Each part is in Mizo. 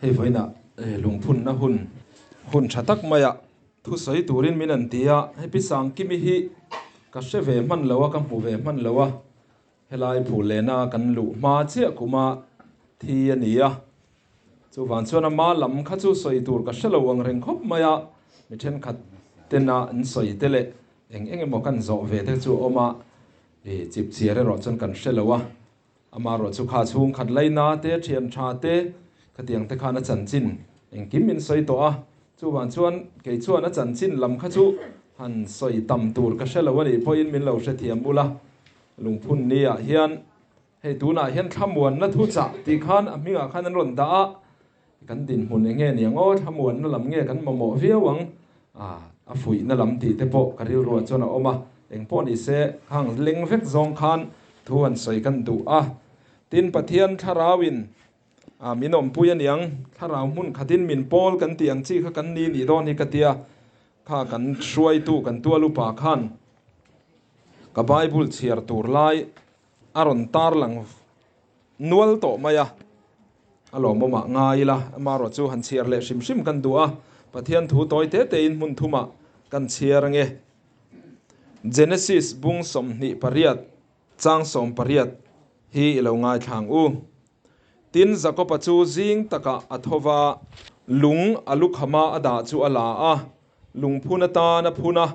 Hei vawiinah lungphunna hun hun tha tak maia thusawi turin min an ti a, hei Pi Sangkimi hi ka hre ve hman lo a, ka hmu ve hman lo a, helai Phulena kan luh hma chiah kuma thi a ni a, chuvang chuan ama lam kha chu sawi tur ka hre lo ang reng khawp mai a, mi thenkhat tena an sawi te leh eng eng emaw kan zawh ve te chu a awm a, chip chiar erawh chuan kan hre lo a. Amaherawh chu kha chhung khat laina te, thian tha te, khatiang te khan a chanchin engkim min sawi tawh a, chuvang chuan kei chuan a chanchin lam kha chu han sawi tam tur ka hre lo a nih pawhin min lo hrethiam bul a, lungphun ni ah hian hei tunah hian thlamuanna thu chah tih khan a hmingah khan an rawn dah a, kan dinhmun eng nge niang aw, thlamuanna lam nge kan mamawh viau ang, a fuihna lam tih te pawh ka rilruah chuan a awm a, engpawh ni se khang leng vek zawng khan thu han sawi kan duh a, tin Pathian thlarauin min awmpui a niang, thlarau hmun khatin min pawl kan tih ang chi kha kan ni nih dawn hi ka tia, kha kan hruaitu kan tual upa khan ka Bible chhiar tur lai a rawn tarlang nual tawh mai a. A lawmawmah ngai ila, amaherawh chu han chhiar leh hrim hrim kan duh a, Pathian thu tawi te tein hmun thumah kan chhiar ange. Genesis bung 28 chang 18 hi i lo ngaithlang u. Tin, Jakoba chu zing takah a tho va, lung a lukhama a dah chu a la a, lungphun atan a phun a,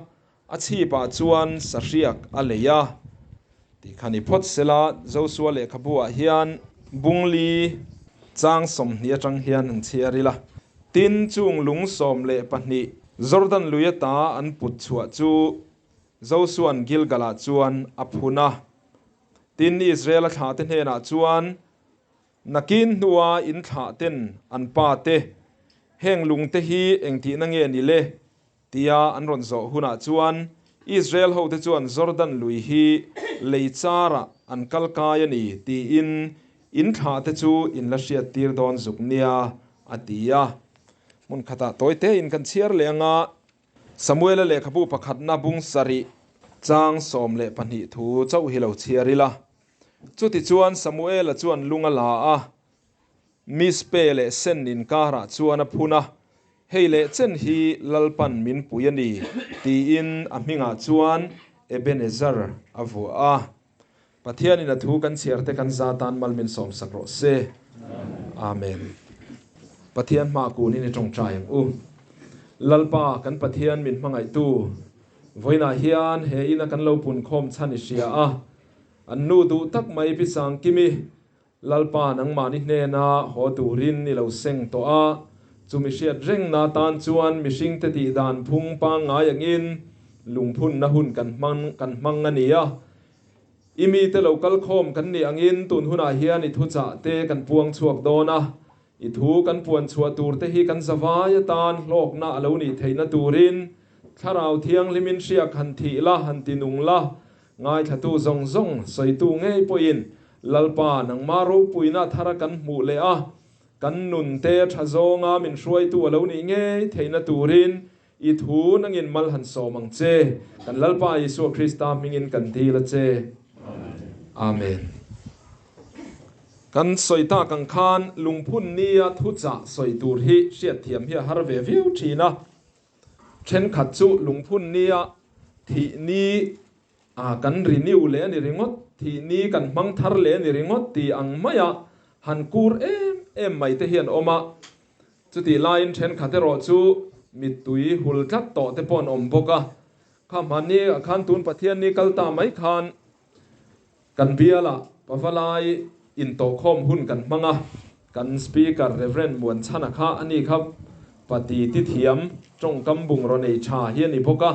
A chhipah chuan sahriak a lei a, tih kha ni phawt sela Josua lehkhabu-ah hian bungli chang 20 atang hian an chhiar ila. Tin, chung lung 12 Jordan lui ata an put chhuah chu Josua'n Gilgal-ah chuan a phun a. Tin, Israel-a thlahte hnenah chuan, Nakin hnua in thlahten an pate, heng lungte hi engtihna nge ni le? Tia an rawn zawh hunah chuan Israel hote chuan Jordan lui hi lei charah an kal kai a ni tiin in thlahte chu in la hriattir dawn zuk nia, a ti a. Hmun khatah tawi tein kan chhiar leh anga Samuela lehkhabu pakhatna bung sarih chang 12 thu chauh hi lo chhiar ila. Chutichuan Samuela chuan lung a la a, Mizpe leh Sen inkarah chuan a phun a, Hei leh chen hi Lalpan min pui a ni, tiin a hmingah chuan Ebenezer a vuah a. Pathianin a thu kan chhiar te kan za tan mal min sawmsak rawh se. Amen. Pathian hma kunin i tawngtai ang u. Lalpa kan Pathian min hmangaihtu, vawiinah hian he ina kan lo punkhawm chhan i hria a, an nu duh tak mai Pi Sangkimi, Lalpa nangmahni hnena haw turin i lo seng tawh a, chumi hriat rengna atan chuan mihringte tih dan phung pangngai angin lungphunna hun kan hmang kan hmang a ni a. I mite lo kal khawm kan nih angin tun hunah hian i thuchah te kan puang chhuak dawn a, i thu kan puan chhuah tur te hi kan zavai atan hlawkna a lo nih theihna turin Thlarau Thianghlimin hriak han thih la, han ti nung la, Ngaithlatu zawng zawng sawitu ngei pawhin Lalpa nangmah ropuina thara kan hmuh leh a, kan nun te tha zawnga min hruaitu a lo nih ngei theihna turin i thu nangin mal han sawm ang che. Kan Lalpa Isua Krista hmingin kan dil a che. Amen. Kan sawi tak ang khan lungphun nia thuchah sawi tur hi hriatthiam hi a har ve viau thin a. Thenkhat chu lungphun nia thih ni a kan renew leh a ni ringawt, thih ni kan hmang thar leh a ni ringawt tih ang maia han kur em em mai te hi an awm a. Chutih laiin thenkhat erawh chu mittui hul tlat tawh te pawh an awm bawk a. Kha hmanni ah khan tun Pathianni kal ta mai khan kan bialah Pavalai intawhkhawm hun kan hmang a, kan Speaker Rev. Muanchhana kha a ni kha pati ti thiam tawngkam bungraw nei tha hi a ni bawk a,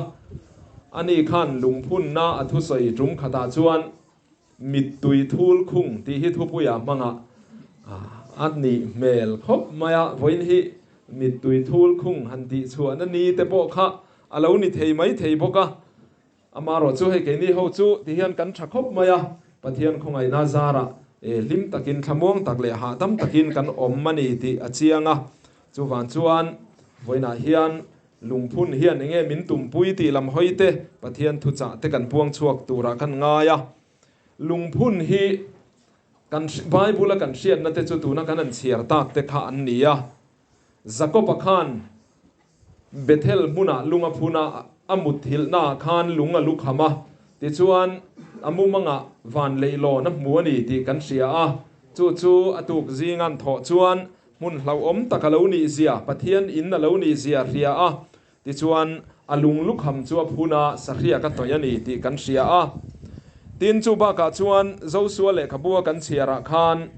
ani khan lungphunna a thusawi tum khatah chuan mittui thul khung tih hi thupuia hmangah a nih hmel khawp mai a, vawiin hi mittui thul khung han tih chhuahna ni te pawh kha a lo ni thei mai thei bawk a. Amaherawh chu hei keini ho chu ti hian kan tha khawp mai a, Pathian khawngaihna zarah hlim takin thlamuang tak leh hahdam takin kan awm a ni tih a chiang a. Chuvang chuan vawiinah hian lungphun hian enge min tumpui tih lam hawi te Pathian thuchah te kan puang chhuak turah kan ngai a. Lungphun hi kan Bible a kan hriatna te chu tuna kan han chhiar tak te kha an ni a. Jakob-a khan Bethel hmunah lung a phun a, a mutthilhnaah khan lung a lu kham a, tichuan a mumangah van leihlawn a hmu a ni tih kan hria a. Chu chu a tuk zingan thawh chuan hmun hlauhawm tak a lo nihzia, Pathian in a lo nihzia hria a, tichuan a lung lu kham chu a phun a, sahriak a tawih a ni tih kan hria a. Tin, chu bakah chuan Josua lehkhabu a kan chhiarah khan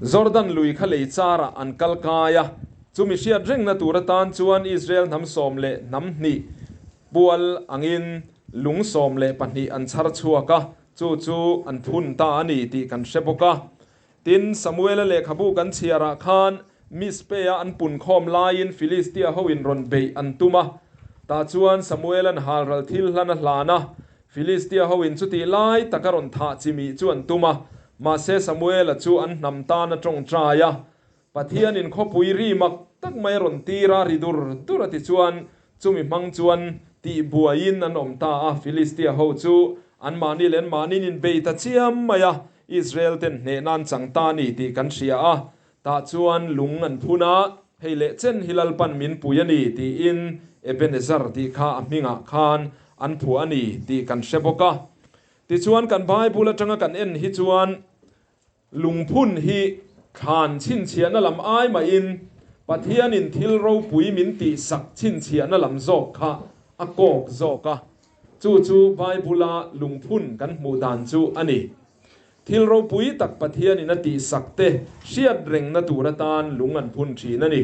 Jordan lui kha lei charah an kal kai a, chumi hriat rengna tur atan chuan Israel hnam 12 pual angin lung 12 an chhar chhuak a, chu chu an phun ta a ni tih kan hre bawk a. Tin, Samuela lehkhabu kan chhiarah khan Mizpeh-a an punkhawm laiin Filistia hoin rawn beih an tum a. Tah chuan Samuela'n halral thil hlan a hlan a, Filistia hoin chutih lai taka rawn thah chimih chu an tum a. Mahse Samuela chu an hnam tan a tawngtai a. Pathianin khawpui ri mak tak mai a rawn tir a, ri dur dur a ti chuan chumi hmang chuan tihbuaiin an awm ta a. Filistia ho chu anmahni leh anmahniin inbei ta chiam mai a, Israel ten hnehna an chang ta a ni tih kan hria a. Tah chuan lung an phun a, hei leh chen hi Lalpan min pui a ni tiin Ebenezer tih kha a hmingah khan an phuah a ni tih kan hre bawk a. Tichuan kan Bible atanga kan en hi chuan lungphun hi thlan chhinchhiahna lam ai mahin Pathianin thil ropui min tihsak chhinchhiahna lam zawk kha a kawk zawk a. Chu chu Bible-a lungphun kan hmuh dan chu a ni. Thil ropui tak Pathianin a tihsak te hriat rengna tur atan lung an phun thin a ni.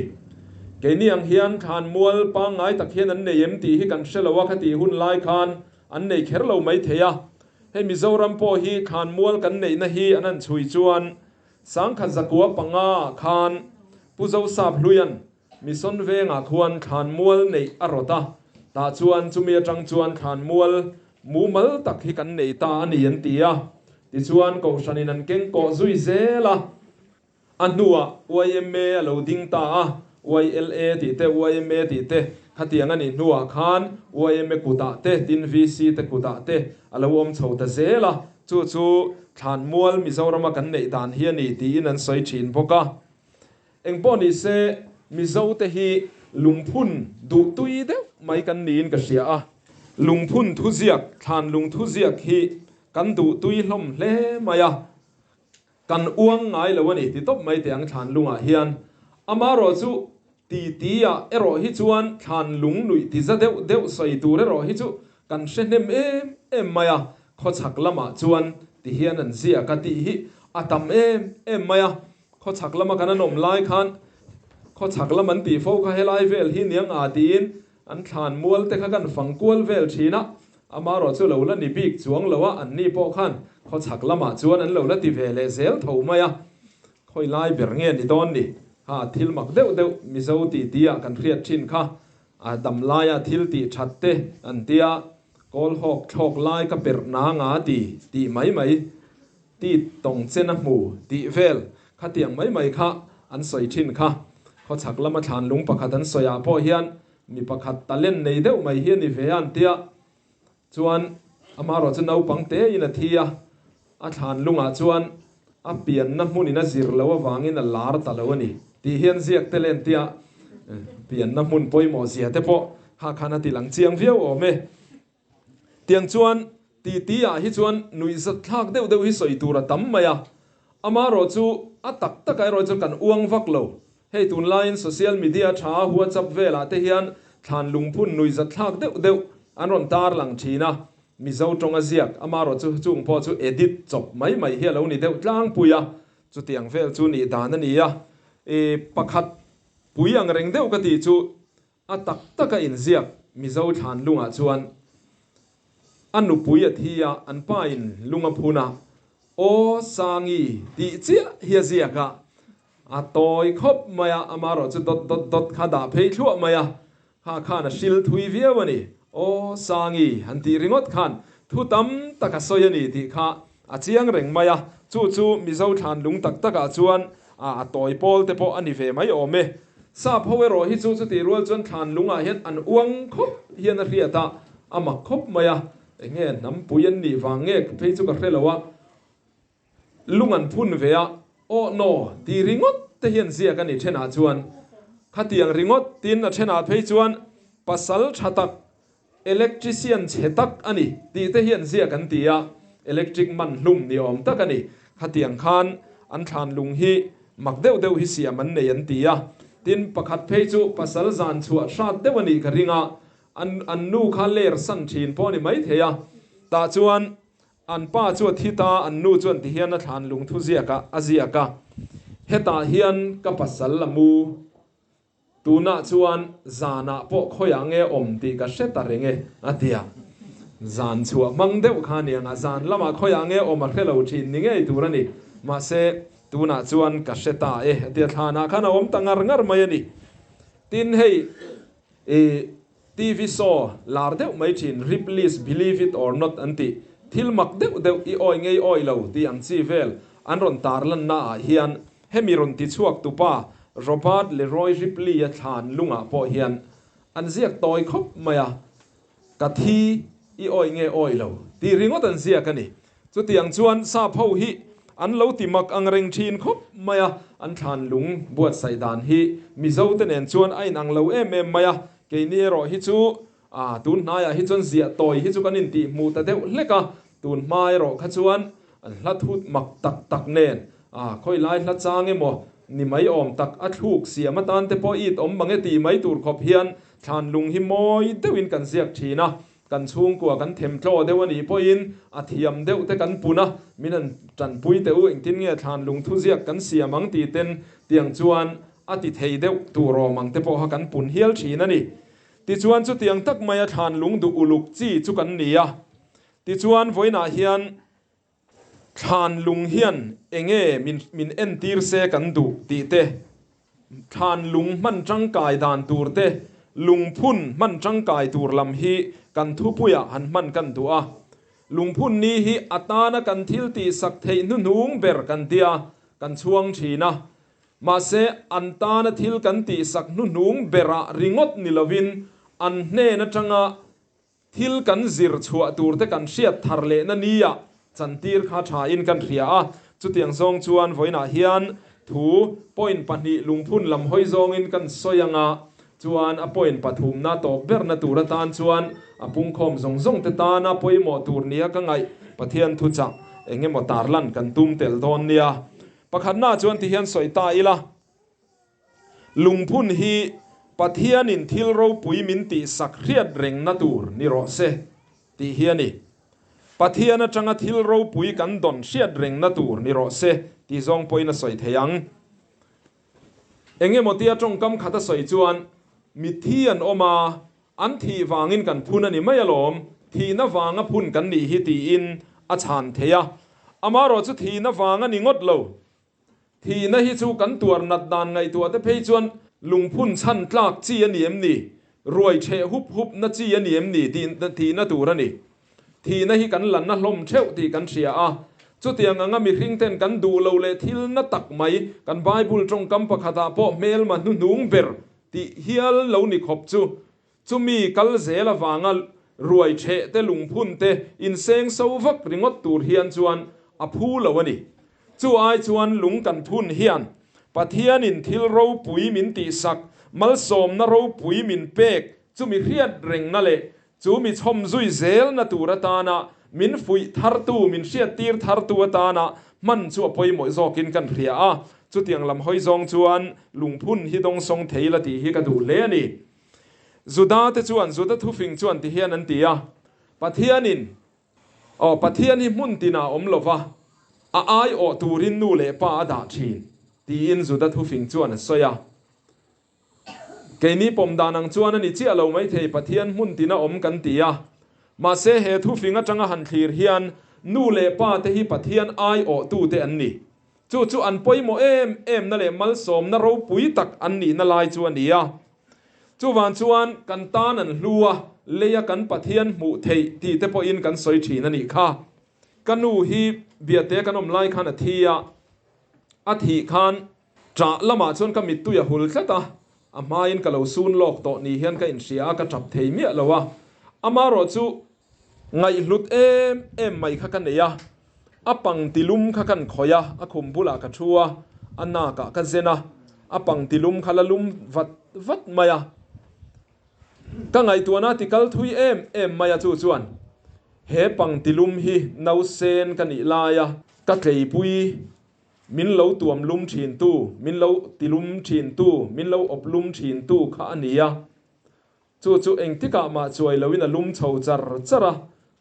Keini ang hian thlan mual pangngai tak hian an nei em tih hi kan hre lo a, khatih hun lai khan an nei kher lo mai thei a. Hei Mizoram pawh hi thlan mual kan neihna hi an han chhui chuan 1905 ah khan Pu Zosap Hluian Mission vengah khuan thlan mual neih a rawt a, tah chuan chumi atang chuan thlan mual mumal tak hi kan nei ta a ni an ti a. Tichuan Kohhranin an keng kawh zui zel a, a hnuah yma a lo ding ta a, YLA tih te, yma tih te khatiang a nih hnuah khan yma kutah te, tin VC te kutah te a lo awm chho ta zel a, chu chu thlan mual Mizorama kan neih dan hi a ni tiin an sawi thin bawk a. Engpawh ni se, Mizo te hi lungphun duh tui deuh mai kan niin ka hria a. Lungphun thuziak, thlan lung thuziak hi kan duh tui hlawm hle mai a. Kan uang ngai lo a ni ti tawp mai teh ang thlan lungah hian. Amaherawh chu ti ti ah erawh hi chuan thlan lung nuih ti za deuh deuh sawi tur erawh hi chu kan hre hnem em em mai a. Khawchhak lamah chuan ti hian an ziak a tih hi a tam em em mai a. Khawchhak lama kan an awm lai khan khawchhak lam an tih fo kha helai vel hi niang a tiin an thlan mual te kha kan fang kual vel thin a, amaherawh chu lo la ni bik chuang lo a, an ni pawh khan khawchhak lamah chuan an lo la ti ve leh zel tho mai a, khawi lai ber nge ni dawn ni? Ha thil mak deuh deuh Mizo ti ti ah kan hriat thin kha a dam laia thil tih that te an tia, kawl hawk thlawk lai ka perh na nga ti tih mai mai. Tit tawng chen a hmu tih vel khatiang mai mai kha an sawi thin kha. Khawchhak lama thlan lung pakhat an sawi ah pawh hian mi pakhat talent nei deuh mai hi a ni ve a an tia. Chuan amaherawh chu naupang te in a thi a, a thlan lungah chuan a pianna hmunin a zir loh avangin a lar ta lo a ni tih hian ziak te len tia pianna hmun pawimawh zia te pawh kha khan a ti lang chiang viau awm e. Tiang chuan titi ah hi chuan nuihzat thlak deuh deuh hi sawi tur a tam mai a, amaherawh chu a tak takah erawh chuan kan uang vak lo. Hei tunlaiin social media tha WhatsApp velah te hian thlan lungphun nuihzat thlak deuh deuh an rawn tarlang thin a, Mizo tawng a ziak amaherawh chu chung pawh chu edit chawp mai mai hi a lo ni deuh tlangpui a, chutiang vel chu nih dan a ni a. I pakhat pui ang reng deuh ka tih chu A tak taka inziak Mizo thlan lungah chuan a nupui a thi a, an pa in lung a phun a, Aw Sangi tih chiah hi a ziak a, a tawi khawp mai a, amaherawh chu dawt dawt dawt kha dah phei thluah mai a, kha khan a hril thui viau a ni. Aw Sangi han tih ringawt khan thu tam tak a sawi a ni tih kha a chiang reng mai a, chu chu Mizo thlan lung tak takah chuan a tawi pawl te pawh a ni ve mai awm e. Sap ho erawh hi chu chutih rual chuan thlan lungah hian an uang khawp hian a hriat a, a mak khawp mai a, eng nge hnampui an nih vang nge phei chu ka hre lo a, lung an phun ve a. Aw no ti ringawt te hian ziak a ni thenah chuan khatiang ringawt tin a thenah phei chuan pasal tha tak electrician chhe tak a ni tih te hian ziak an ti a, electric man hlum ni awm tak a ni. Khatiang khan an thlan lung hi mak deuh deuh hi siam an nei an ti a, tin pakhat phei chu pasal zan chhuah hrat deuh a nih ka ring a, an an nu kha ler san thin pawh a ni maithei a, tah chuan An pa chu a thi ta, an nu chuan ti hian a thlan lungthu ziak ah a ziak a, Hetah hian ka pasal a mu, tunah chuan zanah pawh khawiah nge awm tih ka hre ta reng e, a ti a. Zan chhuah hmang deuh kha a ni ang a, zan lamah khawiah nge awm a hre lo thin ni ngei tur a ni. Mahse, tunah chuan ka hre ta e, a ti a, thlanah khan a awm ta ngar ngar mai a ni. Tin, hei i. TV show lar deuh mai thin Ripley's Believe It or Not an tih, thil mak deuh deuh i awi ngei awi lo tih ang chi vel an rawn tarlanna ah hian hemi rawn ti chhuak tupa Robert Leroy Ripley-a thlan lungah pawh hian an ziak tawi khawp mai a, Ka thi i awi nge awi lo tih ringawt an ziak a ni. Chutiang chuan sap ho hi an lo ti mak ang reng thin khawp mai a, an thlan lung buatsaih dan hi Mizo te nen chuan a inang lo em em mai a, keini erawh hi chu ah tun hnaiah hi chuan ziah tawi hi chu kan intih hmuh ta deuh hlek a, tun hma erawh kha chuan an hla thut mak tak tak nen ah khawi lai hla chang emaw ni mai awm tak a thluk siam atan te pawh it awm mang e tih mai tur khawp hian thlan lung hi mawi deuhin kan ziak thin a. Kan chhungkua kan themtlaw deuh a nih pawhin a thiam deuh te kan pun a, min an tanpui teh u, engtin nge thlan lungthu ziak kan siam ang tih ten tiang chuan a ti thei deuh tur awm ang te pawh kha kan pun hial thin a ni. Tichuan chutiang tak maia thlan lung duh uluk chi chu kan ni a. Tichuan vawiinah hian Thlan lung hian enge min min entir se kan duh tih te, thlan lung hman tangkai dan tur te, lungphun hman tangkai tur lam hi kan thupuiah han hman kan duh a. Lungphun ni hi a tana kan thil tihsak theih hnuhnung ber kan tia kan chhuang thin a. Mahse, an tana thil kan tihsak hnuhnung berah ringawt ni lovin an hnen atanga Thil kan zir chhuah tur te kan hriat thar lehna nia chantir kha thain kan hria a, chutiang zawng chuan vawiinah hian thu point pahnih lungphun lam hawi zawngin kan sawi anga chuan a point pathumna tawp berna tur atan chuan a pungkhawm zawng zawng te tana pawimawh tur nia ka ngaih Pathian thuchah eng emaw tarlan kan tum tel dawn nia. Pakhatna chuan tihian sawi ta ila. Lungphun hi Pathianin thil ropui min tihsak hriat rengna tur ni rawh se tih hi a ni. Pathian atanga thil ropui kan dawn hriat rengna tur ni rawh se tih zawng pawhin a sawi thei ang. Eng emaw tia tawngkam khat a sawi chuan, Mitthi an awm a, an thih vangin kan phun a ni mai alawm, thihna vanga phun kan nih hi tiin a chhan thei a. Amaherawh chu thihna vang a ni ngawt lo. Thihna hi chu kan tuar nat dan ngaihtuah te phei chuan lungphun chhan tlak chi a ni em ni? Ruai chheh hup hup na chi a ni em ni tih thihna tur a ni. Thihna hi kan la na hlawm theuh tih kan hria a. Chutiang anga mihring ten kan duh lo leh thil na tak mai kan Bible tawngkam pakhatah pawh hmelma hnuhnung ber tih hial lo ni khawp chu Chumi kal zel avanga ruai chheh te lungphun te inseng so vak ringawt tur hian chuan a phu lo a ni. Chu ai chuan lung kan phun hian Pathianin thil ropui min tihsak, malsawmna ropui min pek, chumi hriat rengna leh chu mi chhawm zui zelna tur atana min fuih thartu, min hriattir thartu atana hman chu a pawimawh zawkin kan hria a. Chutiang lam hawi zawng chuan lungphun hi dawngsawng thei la tih hi ka duh hle a ni. Juda te chuan Juda thufing chuan ti hian an ti a, Pathianin, aw, Pathian hi hmun tinah awm lo va, a aiawh turin nu leh pa a dah thin, tiin Juda thufing chuan a sawi a. Keini pawm dan ang chuan a ni chiah lo maithei Pathian hmun tina awm kan ti a. Mahse he thufing atanga han thlir hian nu leh pa te hi Pathian aiawhtute an ni. Chu chu an pawimawh em em na leh malsawmna ropui tak an nihna lai chu a ni a. Chuvang chuan kan tan an hlu a, leia kan Pathian hmuh theih tih te pawhin kan sawi thin a nih kha. Ka nu hi biate kan awm lai khan a thi a, a thih khan ṭah lamah chuan ka mittui a hul tlat a, a hmain ka lo sun lawk tawh ni hian ka inhria a, ka ṭap thei miah lo a. Amaherawhchu Ngaihhlut em em mai kha ka nei a. A pangti lum kha kan khawih a, a khum bulah ka thu a, a nakah ka zen a, a pangti lum kha la lum vat vat mai a. Ka ngaihtuahna ti kal thui em em mai a, chu chuan he pangti lum hi nausen ka nih laia ka tleipui min lo tuam lum thin tu, min lo ti lum thin tu, min lo awp lum thin tu kha a ni a. Chu chu engtikah mah chuai loin a lum chho char char a,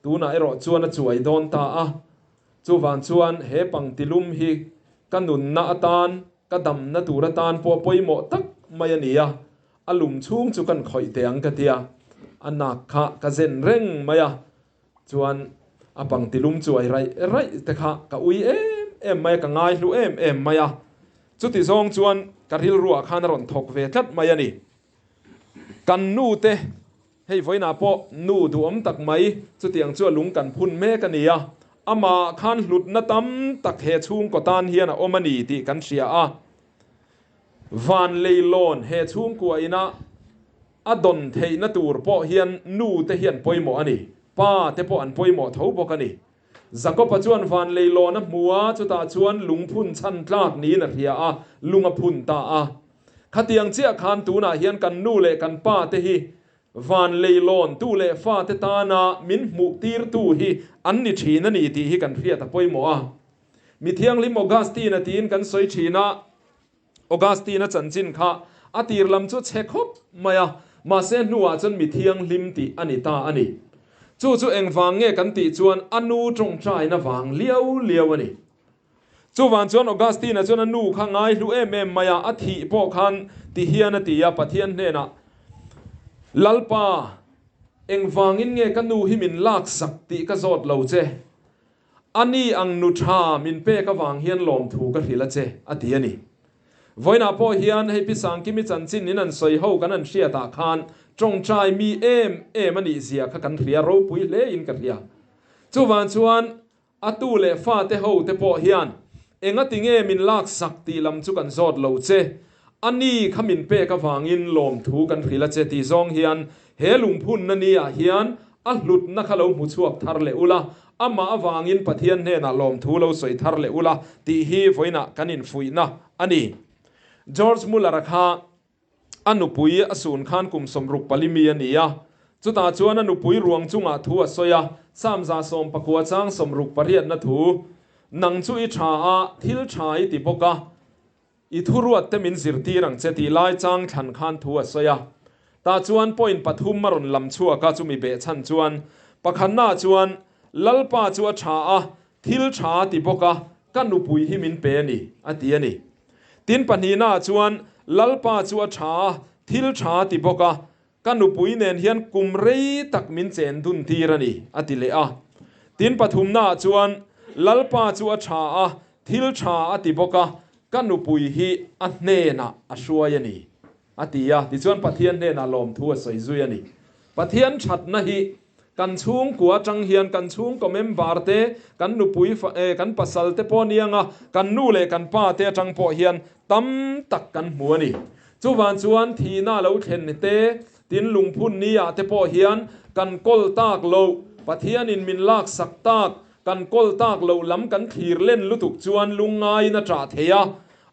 tunah erawh chuan a chuai dawn ta a. Chuvang chuan he pangti lum hi ka nunna atan, ka damna tur atan pawh pawimawh tak mai a ni a, a lum chhung chu kan khawih teh ang ka tia, a nak kha ka zen reng mai a, chuan a pangti lum chuai raih raih te kha ka ui em em mai a, ka ngaihlu em em mai a. Chuti zawng chuan ka rilruah khan a rawn thawk ve tlat mai a ni. Kan nu te, hei vawiinah pawh nu duhawm tak mai, chutiang chu a lung kan phun mek a ni a, amah khan hlutna tam tak he chhungkaw tan hian a awm a ni tih kan hria a. Van leilawn he chhungkua ina a dawn theihna tur pawh hian nu te hi an pawimawh a ni, pa te pawh an pawimawh tho bawk a ni. Jakob-a chuan van leilawn a hmu a, chutah chuan lungphun chhan tlak niin a hria a, lung a phun ta a. Khatiang chiah khan tunah hian kan nu leh kan pa te hi van leilawn tu leh fa te tana min hmuh tirtu hi an ni thin a ni tih hi kan hriat a pawimawh a. Mi thianghlim Augustine-a tiin kan sawi thin a, Augustine-a chanchin kha a tir lam chu chhe khawp mai a, mahse hnuah chuan mi thianghlim tih a ni ta a ni. Chu chu engvang nge kan tih chuan a nu tawngtaina vang liau liau a ni. Chuvang chuan Augustine-a chuan a nu kha ngaihlu em em mai a, a thih pawh khan ti hian a ti a, Pathian hnenah, Lalpa, engvangin nge ka nu hi min laksak tih ka zawt lo che? A ni ang nu tha min pek avang hian lawmthu ka hrilh a che, a ti a ni. Vawiinah pawh hian hei Pi Sangkimi chanchin in an sawi ho kan an hriatah khan tawngtai mi em em a nih zia kha kan hria ropui hle in ka hria. Chuvang chuan a tu leh fate ho te pawh hian engati nge min laksak tih lam chu kan zawt lo che, a ni kha min pek avangin lawmthu kan hrilh a che tih zawng hian he lungphunna ni ah hian A hlutna kha lo hmu chhuak thar leh ula, amah avangin Pathian hnenah lawmthu lo sawi thar leh ula tih hi vawiinah kan infuihna a ni. George Muller-a kha a nupui a sun khan kum 64 mi a ni a, chutah chuan a nupui ruang chungah thu a sawi a, Psalm 119 chang 68na thu, Nang chu i tha a, thil tha i ti bawk a, I thuruat te min zirtir ang che tih lai chang thlan khan thu a sawi a. Tah chuan point pathum a rawn lam chhuak a, chumi behchhan chuan pakhatna chuan Lalpa chu a tha a, thil tha a ti bawk a, ka nupui hi min pe a ni, a ti a ni. Tin pahnihna chuan Lalpa chu a tha a, thil tha a ti bawk a, ka nupui nen hian kum rei tak min chen dun tir a ni, a ti leh a. Tin pathumnaah chuan Lalpa chu a tha a, thil tha a ti bawk a, ka nupui hi a hnenah a hruai a ni, a ti a. Tichuan Pathian hnenah lawmthu a sawi zui a ni. Pathian thatna hi kan chhungkua atang hian kan chhungkaw member te, kan nupui kan pasal te pawh aniang a, kan nu leh kan pa te atang pawh hian tam tak kan hmu a ni. Chuvang chuan thihna lo thlen te, tin lungphun ni ah te pawh hian kan kawl tak loh, Pathianin min laksak tak, kan kawl tak loh lam kan thlir len lutuk chuan lungngaiin a ṭah thei a.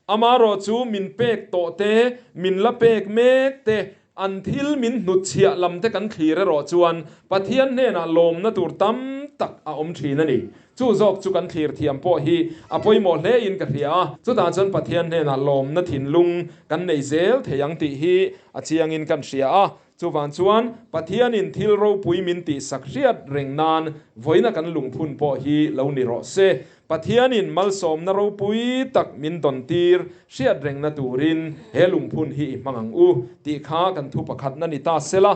Amaherawhchu min pek tawh te, min la pek mek te, An thil min hnutchhiah lam te kan thlir erawh chuan Pathian hnenah lawmna tur tam tak a awm thin a ni. Chu zawk chu kan thlir thiam pawh hi a pawimawh hle in ka hria a, chutah chuan Pathian hnenah lawmna thinlung kan nei zel thei ang tih hi a chiangin kan hria a. Chuvang chuan Pathianin thil ropui min tihsak hriat reng nan vawiina kan lungphun pawh hi lo ni rawh se. Pathianin malsawmna ropui tak min dawn tir hriat rengna turin he lungphun hi i hmang ang u tih kha kan thu pakhatna ni ta sela.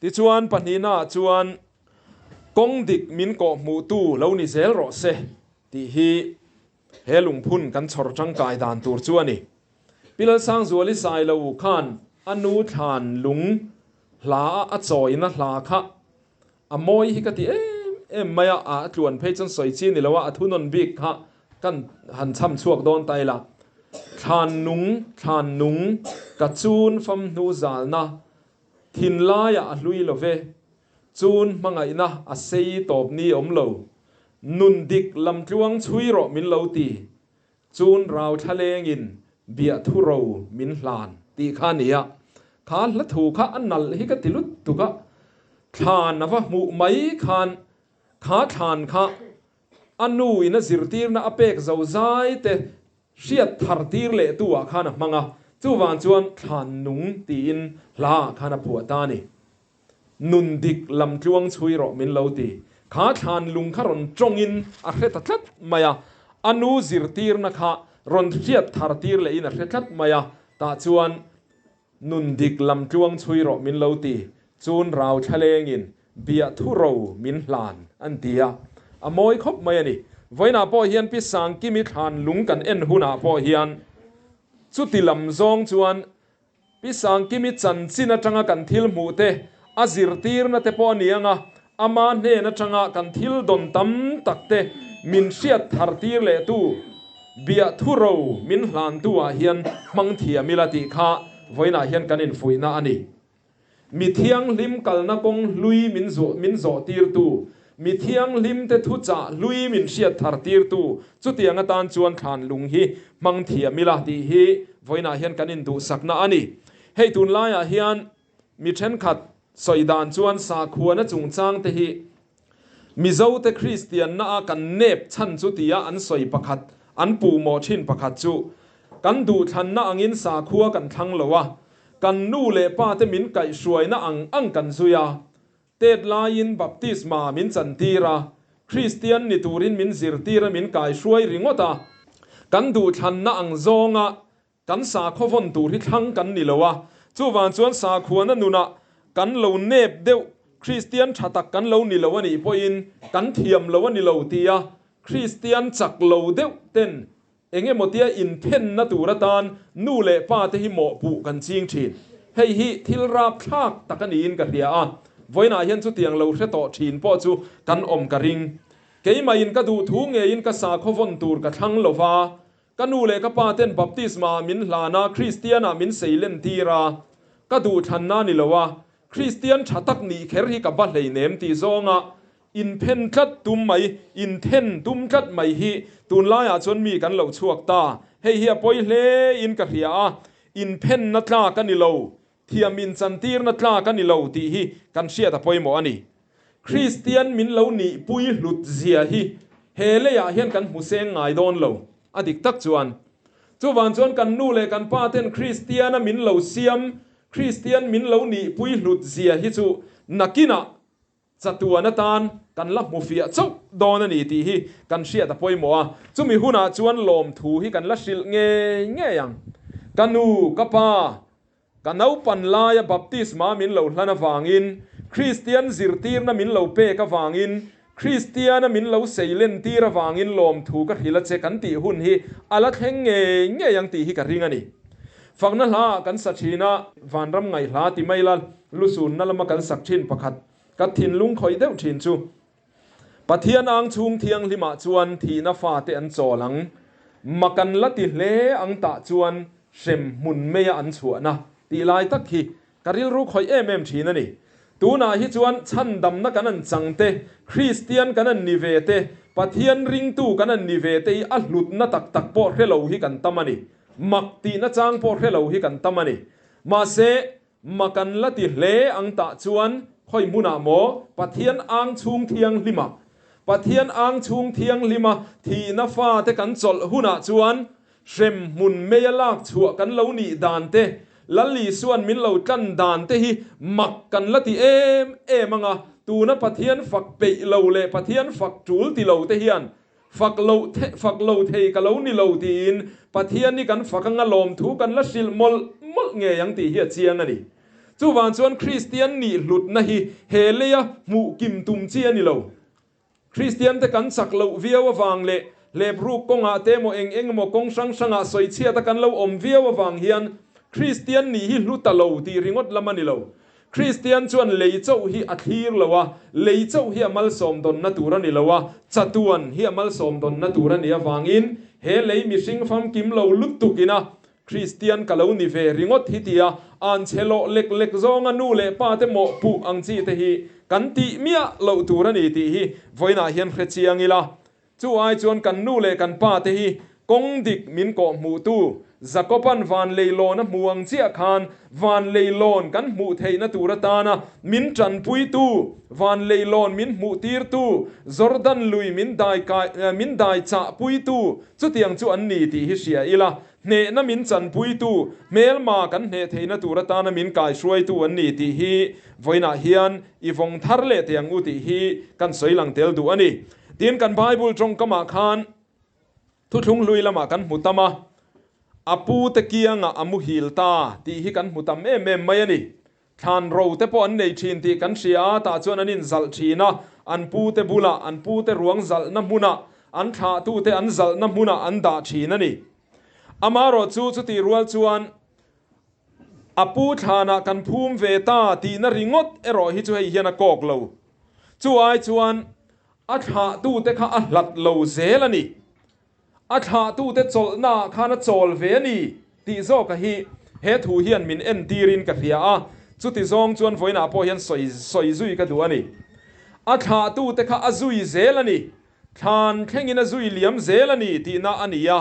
Tichuan pahnihnaah chuan kawng dik min kawhhmuhtu lo ni zel rawh se tih hi he lungphun kan chhawr tangkai dan tur chu a ni. Pi Lalsangzuali Sailo khan a nu thlan lung hla a a chawina hla kha A mawi hi ka ti em em mai a, a tluan phei chuan sawi chi ni lo a, a thunawn bik kha kan han chham chhuak dawn ta ila. Thlan nung, thlan nung, ka chun fam hnu zalna, thinlaiah a hlui lo ve, chun hmangaihna a sei tawp ni awm lo. Nun dik lamtluang chhui rawh min lo ti. Chun rau thlalengin biahthu ro min hlan tih kha a ni a. Kha hla thu kha a nalh hi ka ti lutuk a. Thlan a va hmuh mai khan kha thlan kha a nu in a zirtirna a pek zo zai te hriat thar tir leh tu ah khan a hmang a. Chuvang chuan thlan nung tiin hla ah khan a phuah ta a ni. Nun dik lam tluang chhui rawh min lo ti. Kha thlan lung kha rawn tawngin a hre ta tlat mai a, a nu zirtirna kha rawn hriat thar tir lehin a hre tlat mai a, tah chuan Nun dik lam tluang chhui rawh min lo ti, chun rau thlalengin biah thu ro min hlan an ti a, a mawi khawp mai a ni. Vawiinah pawh hian Pi Sangkimi thlan lung kan en hunah pawh hian chuti lam zawng chuan Pi Sangkimi chanchin atanga kan thil hmuh te, a zirtirna te pawh a ni ang a, ama hnen atanga kan thil dawn tam tak te min hriat thar tir leh tu, biah thu ro min hlan tu ah hian hmang thiam ila tih kha vawiinah hian kan infuihna a ni. Mi thianghlim kalna kawng hlui min min zawh tir tu, mi thianghlim te thuchah hlui min hriat thar tir tu chutiang atan chuan thlan lung hi hmang thiam ila tih hi vawiinah hian kan induhsakna a ni. Hei tunlaiah hian mi thenkhat sawi dan chuan sakhuana chungchang te hi Mizote Kristianna a kan nep chhan chu tia an sawi pakhat, an puhmawh thin pakhat chu kan duhthlanna angin sakhua kan thlang lo a, Kan nu leh pa te min kaihhruaina ang ang kan zui a, tet laiin baptisma min chantir a, Kristian ni turin min zirtir a min kaihruai ringawt a, kan duhthlanna ang zawnga kan sakhaw vawn tur hi thlang kan ni lo a, chuvang chuan sakhuana nunah kan lo nep deuh Kristian tha tak kan lo ni lo a nih pawhin kan thiam lo a ni lo tia Kristian chak lo deuh ten Eng emaw tia inthenna tur atan nu leh pa te hi mawhpuh kan ching thin. Hei hi thil rapthlak tak a niin ka hria a, vawiinah hian chutiang lo hre tawh thin pawh chu kan awm ka ring. Keimahin ka duh thu ngeiin ka sakhaw vawn tur ka thlang lo va, ka nu leh ka pa ten baptisma ah min hlan a, Kristian ah min seilen tir a, ka duhthlanna a ni lo a, Kristian tha tak nih kher hi ka ba hleinem tih zawnga Inphen tlat tum mai, inthen tum tlat mai hi tunlaiah chuan mi kan lo chhuak ta. Hei hi a pawi hle in ka hria a, inphenna tlak a ni lo, thiam inchantirna tlak a ni lo tih hi kan hriat a pawimawh a ni. Kristian min lo nihpui hlut zia hi he leiah hian kan hmu seng ngai dawn lo, a dik tak chuan. Chuvang chuan kan nu leh kan pa ten Kristiana min lo siam, Kristian min lo nihpui hlut zia hi chu nakinah Chatuan atan kan la hmu fiah chauh dawn a ni tih hi kan hriat a pawimawh a, chumi hunah chuan lawmthu hi kan la hrilh ngei ngei ang. Ka nu, ka pa, ka naupan laia baptisma min lo hlan avangin, Kristian zirtirna min lo pek avangin, Kristiana min lo seilentir avangin lawmthu ka hrilh a che kan tih hun hi a la thleng ngei ngei ang tih hi ka ring a ni. Fakna hla kan sa thin a, vanram ngaih hla ti mai la, lusunna lama kan sak thin pakhat ka thinlung khawih deuh thin chu, Pathian ang chhung thianghlimah chuan thihna fate an chawl ang, mak an la ti hle ang tah chuan hrem hmun meia an chhuahna tih lai tak hi ka rilru khawih em em thin a ni. Tunah hi chuan chhandamna kan an chang te, Kristian kan an ni ve te, Pathian ringtu kan an ni ve te hi a hlutna tak tak pawh hre lo hi kan tam a ni. Mak tihna chang pawh hre lo hi kan tam a ni. Mahse, mak an la ti hle ang tah chuan khawi hmunah maw Pathian ang chhung thianghlimah, Pathian ang chhung thianghlima thihna fate kan chawlh hunah chuan hrem hmun meia lak chhuah kan lo nih dan te, Lal Isua'n min lo tlan dan te hi mak kan la ti em em ang a, tuna Pathian fak peih lo leh Pathian fak tul ti lo te hian Fak lo fak lo thei ka lo ni lo tiin Pathian hi kan fak anga lawmthu kan la hrilh mawlh mawlh ngei ang tih hi a chiang a ni. Chuvang chuan Kristian nih hlutna hi he leia hmuh kim tum chi a ni lo. Kristian te kan chak loh viau avang leh hlepruk kawngah te emaw eng eng emaw kawng hrang hrangah sawichhiat a kan lo awm viau avang hian Kristian nih hi hlu ta lo tih ringawt lam a ni lo. Kristian chuan lei chauh hi a thlir lo a, lei chauh hi a malsawm dawnna tur a ni lo a, chatuan hi a malsawm dawnna tur a nih avangin he lei mihring famkim lo lutuk ina Kristian ka lo ni ve ringawt hi tia an chhe lawh lek lek zawnga nu leh pa te mawhpuh ang chi te hi kan tih miah loh tur a ni tih hi vawiinah hian hre chiang ila. Chu ai chuan kan nu leh kan pa te hi kawng dik min kawh hmuhtu Jakoban van leilawn a hmu ang chiah khan van leilawn kan hmuh theihna tur atana min tanpuitu, van leilawn min hmuhtirtu, Jordan lui min dai kai min dai chahpuitu chutiang chu an ni tih hi hria ila. Hnehna min chanpuitu, hmelma kan hneh theihna tur atana min kaihruaitu an ni tih hi vawiinah hian i vawng thar leh teh ang u tih hi kan sawi lang tel duh a ni. Tin, kan Bible tawngkamah khan thuthlung hlui lamah kan hmu tam a, a pute kiangah a muhil ta tih hi kan hmu tam em em mai a ni. Thlan ro te pawh an nei thin tih kan hria a, tah chuan an inzalh thin a, an pute bulah, an pute ruang zalhna hmunah, an thlahtute an zalhna hmunah an dah thin a ni. Amaherawh chu chutih rual chuan a pu thlanah kan phum ve ta tihna ringawt erawh hi chu hei hian a kawk lo. Chu ai chuan a thlahtute kha a hlat lo zel a ni. A thlahtute chawlhnaah khan a chawl ve a ni tih zawka hi he thu hian min entirin ka hria a, chuti zawng chuan vawiinah pawh hian sawi sawi zui ka duh a ni. A thlahtute kha a zui zel a ni, thlan thlengin a zui liam zel a ni tihna a ni a.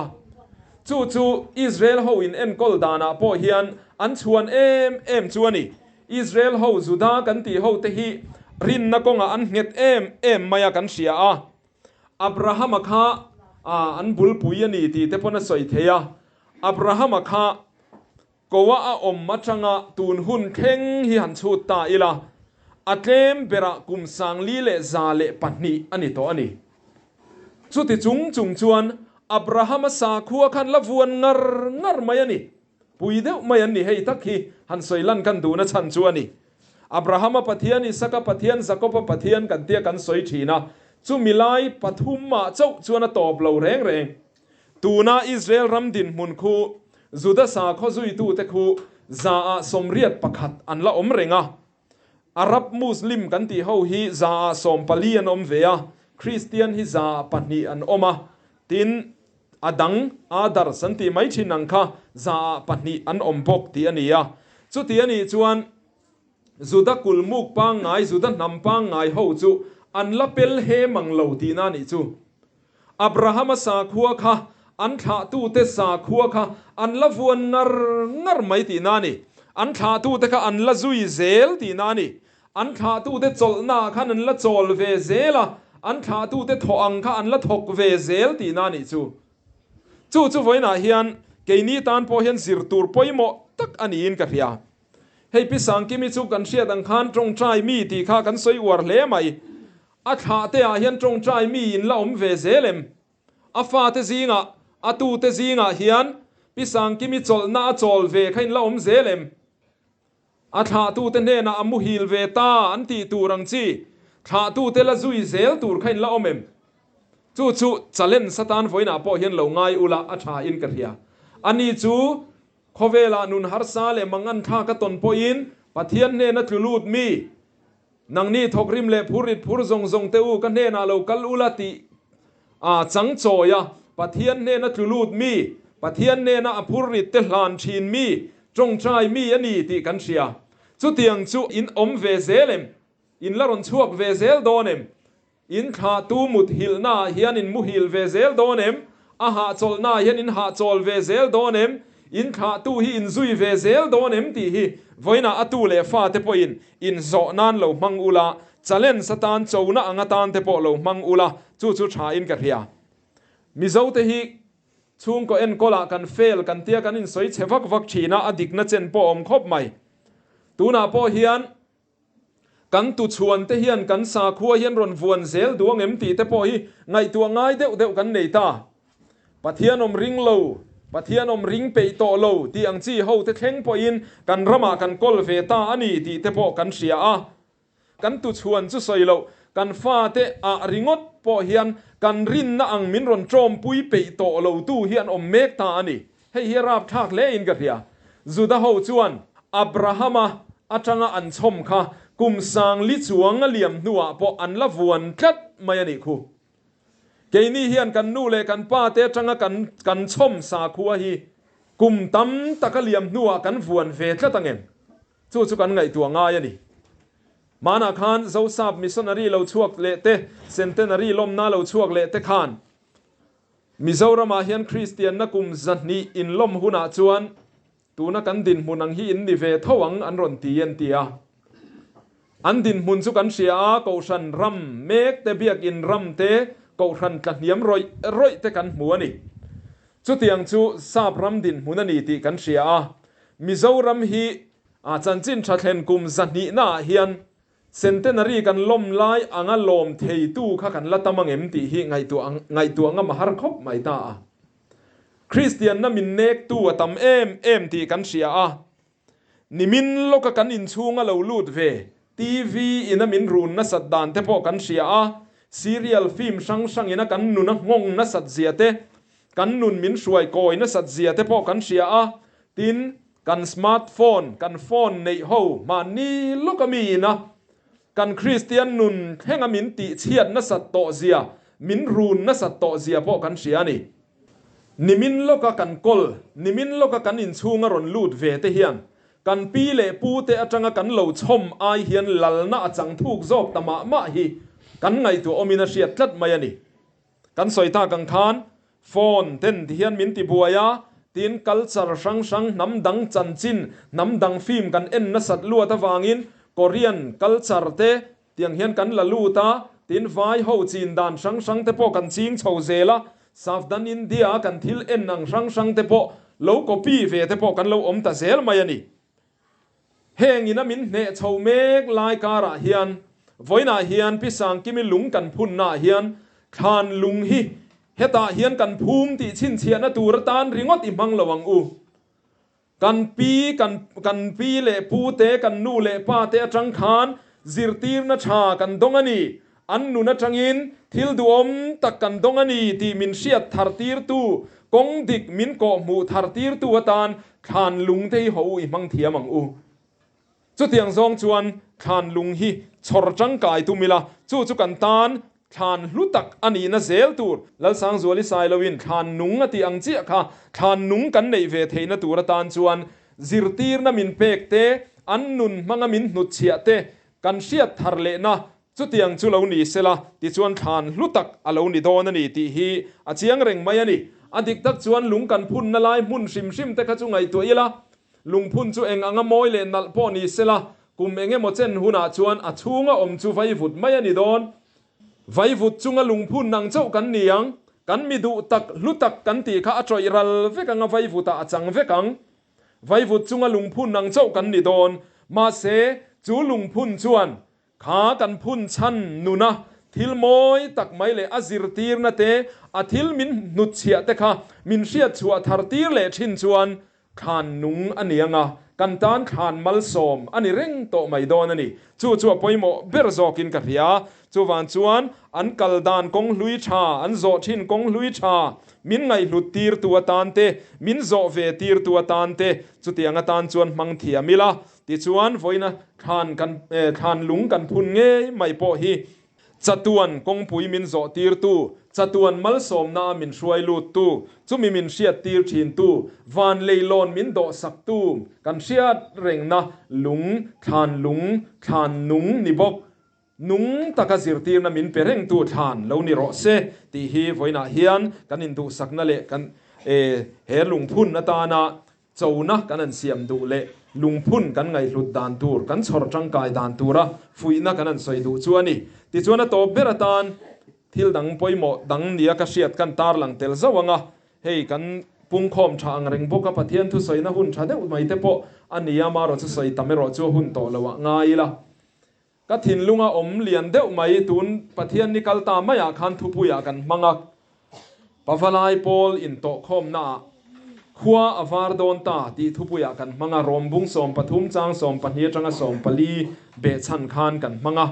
Chu chu Israel ho in enkawl danah pawh hian an chhuan em em chu a ni. Israel ho Juda kan tih ho te hi rinna kawngah an nghet em em mai a kan hria a. Abrahama kha an bulpui a ni tih te pawn a sawi thei a. Abrahama kha koa a awm atanga tun hun thleng hi han chhut ta ila, a tlem berah kum 1,102 a ni tawh a ni. Chuti chung chung chuan Abrahama sakhua khan la vuan ngar ngar mai a ni. Pui deuh mai an ni hei tak hi han sawi lan kan duhna chhan chu a ni. Abrahama Pathian, Isaka Pathian, Jakoba Pathian kan tia kan sawi thin a, chumi lai pathumah chauh chuan a tawp lo reng reng. Tuna Israel ram dinhmun khu Juda sakhaw zuitute khu zaah 81 an la awm reng a. Arab Muslim kan tih ho hi zaah 14 an awm ve a, Kristian hi zaah pahnih an awm a, tin A dang, others, an tih mai thin ang kha zaah pahnih an awm bawk tih a ni a. Chuti a nih chuan Juda kulmuk pangngai, Juda hnam pangngai ho chu an la pel he mang lo tihna a nih chu. Abrahama sakhua kha an thlahtute sakhua kha an la vuan ngar ngar mai tihna a ni. An thlahtute kha an la zui zel tihna a ni. An thlahtute chawlhnaah khan an la chawl ve zel a, an thlahtute thawh ang kha an la thawk ve zel tihna a nih chu. Chu chu vawiinah hian keini tan pawh hian zir tur pawimawh tak a niin ka hria. Hei Pi Sangkimi chu kan hriat ang khan tawngtai mi tih kha kan sawi uar hle mai. A thlahteah hian tawngtai mi in la awm ve zel em? A fate zingah, a tute zingah hian Pi Sangkimi chawlhna a chawl ve kha in la awm zel em? A thlahtute hnenah a muhil ve ta an tih tur ang chi, thlahtute la zui zel tur kha in la awm em? Chu chu challenge atan vawiinah pawh hian lo ngai ula a tha in ka hria. Ani chu khawvelah nun harsa leh mangan thlak a tawn pawhin Pathian hnena tlu lut mi, nangni thawkrim leh phurrit phur zawng zawng te u ka hnenah lo kal ula tih a chang chawi a, Pathian hnena tlu lut mi, Pathian hnena a phurrit te hlan thin mi, Tawngtai mi a ni tih kan hria. Chutiang chu in awm ve zel em? In la rawn chhuak ve zel dawn em? In thlahtu mut hilhnaah hian in muhil ve zel dawn em? A hahchawlhnaah hian in hahchawl ve zel dawn em? In thlahtu hi in zui ve zel dawn em tih hi vawiinah a tu leh fate pawhin in zawh nan lo hmang ula, challenge atan chona ang atan te pawh lo hmang ula, chu chu thain ka hria. Mizote hi Chhungkaw enkawlah kan fail kan tia kan insawi chhe vak vak thin a, a dikna chen pawh a awm khawp mai. Tunah pawh hian kan tuchhuan te hian kan sakhua hian rawn vuan zel duh ang em tih te pawh hi ngaihtuah ngai deuh deuh kan nei ta. Pathian awm ring lo, Pathian awm ring peih tawh lo tih ang chi ho te thleng pawhin kan ramah kan kawl ve ta a ni tih te pawh kan hria a. Kan tuchhuan chu sawi loh, kan fate ah ringawt pawh hian kan rinna ang min rawn tawmpui peih tawh lo tu hi an awm mek ta a ni. Hei hi a rapthlak hle in ka hria. Juda ho chuan Abrahama atanga an chhawm kha kum sangli chuang a liam hnuah pawh an la vuan tlat mai a nih khu. Keini hian kan nu leh kan pa te atanga kan kan chhawm sakhua hi. Kum tam tak a liam hnuah kan vuan ve tlat ang em? Chu chu kan ngaihtuah ngai a ni. Hmanah khan Zosap missionary lo chhuak leh te, centenary lawmna lo chhuak leh te khan Mizoramah hian Kristianna kum 200 inlawm hunah chuan tuna kan dinhmun ang hi in ni ve tho ang an rawn ti an ti a. An dinhmun chu kan hria a, Kohhran ram mek te, Biakin ram te, Kohhran tlahniam rawih rawih te kan hmu a ni. Chutiang chu Sap ram dinhmun a ni tih kan hria a. Mizoram hi a chanchin tha thlen kum 200 naah hian Centenary kan lawm lai anga lawm theitu kha kan la tam ang em tih hi ngaihtuah ngaihtuah ngam a har khawp mai ta a. Kristianna min nektu a tam em em tih kan hria a. Nimin lawka kan inchhunga lo lut ve, TV ina min run nasat dan te pawh kan hria a, serial film hrang hrang ina kan nuna nghawng nasat zia te, kan nun min hruai kawi nasat zia te pawh kan hria a, tin, kan smart phone, kan phone neih ho mahni lawka mi ina kan Kristian nun thlenga min tihchhiat nasat tawh zia, min run nasat tawh zia pawh kan hria a ni. Nimin lawka kan kawl, nimin lawka kan inchhunga rawn lut ve te hian kan pi leh pu te atanga kan lo chhawm ai hian lalna a chang thuk zawk ta mah mah hi kan ngaihtuah awmin a hriat tlat mai a ni. Kan sawi tak ang khan phone ten ti hian min ti buai a, tin culture hrang hrang hnam dang chanchin, hnam dang film kan en nasat luat avangin Korean culture te Tiang hian kan la lut a, tin vai ho chin dan hrang hrang te pawh kan ching chho zel a, Savdhan India a kan thil en ang hrang hrang te pawh lo copy ve te pawh kan lo awm ta zel mai a ni. Heng ina min hneh chho mek lai karah hian vawiinah hian Pi Sangkimi lung kan phunnaah hian thlan lung hi hetah hian kan phum tih chhinchhiahna tur atan ringawt i hmang lo ang u. Kan pi, kan kan pi leh pu te, kan nu leh pa te atang khan zirtirna tha kan dawng a ni. An nun atangin thil duhawm tak kan dawng a ni tih min hriat thar tirtu, kawng dik min kawh hmuh thar tirtu atan thlan lung te hi ho u i hmang thiam ang u. Chutiang zawng chuan thlan lung hi chhawr tangkai tum ila, chu chu kan tan thlan hlu tak a nihna zel tur. Lalsangzuali Sailoin thlan nung a tih ang chiah kha thlan nung kan neih ve theihna tur atan chuan zirtirna min pek te, an nun hmanga min hnutchhiah te kan hriat thar lehna chutiang chu lo ni sela, tichuan thlan hlu tak a lo ni dawn a ni tih hi a chiang reng mai a ni. A dik tak chuan lung kan phunna lai hmun hrim hrim te kha chu ngaihtuah ila, Lungphun chu eng anga mawi leh nalh pawh ni sela, kum eng emaw chen hunah chuan a chhunga awm chu vaivut mai a ni dawn. Vaivut chunga lungphun ang chauh kan ni ang. Kan mi duh tak, hlu tak kan tih kha a tawih ral vek anga vaivutah a chang vek ang. Vaivut chunga lungphun ang chauh kan ni dawn. Mahse, chu lungphun chuan Kha kan phun chhan nuna thil mawi tak mai leh a zirtirna te, a thil min hnutchhiah te kha min hriatchhuah thar tir leh thin chuan thlan nung a ni anga, kan tan thlan malsawm a ni reng tawh mai dawn a ni. Chu chu a pawimawh ber zawkin ka hria. Chuvang chuan an kal dan kawng hlui tha, an zawh thin kawng hlui tha min ngaihhlut tirtu atan te, min zawh ve tirtu atan te chutiang atan chuan hmang thiam ila. Tichuan, vawiina thlan kan thlan lung kan phun ngei mai pawh hi chatuan kawngpui min zawh tirtu, chatuan malsawmna a min hruai luttu, chumi min hriat tir thintu, van leilawn min dawh saktu kan hriat rengna lung, thlan lung, thlan nung ni bawk, nung taka zirtirna min pe rengtu thlan lo ni rawh se tih hi vawiinah hian kan induhsakna leh kan he lungphun atana Chona kan an siam duh leh lungphun kan ngaihhlut dan tur, kan chhawr tangkai dan tura fuihna kan an sawi duh chu a ni. Tichuan a tawp ber atan thil dang pawimawh dang nia ka hriat kan tarlang tel zauh ang a, hei kan pungkhawm tha ang reng bawk a, Pathian thusawina hun tha deuh mai te pawh a ni a, marawh chu sawi tam erawh chu a hun tawh loh ah ngai ila. Ka thinlunga awm lian deuh mai tun Pathian ni kal ta maiah khan thupuiah kan hmang a, Pavalai pawl intawhkhawmnaah khua a var dawn ta tih thupuiah kan hmang a, Rawmbung 13 chang 12 atanga 14 behchhan khan kan hmang a.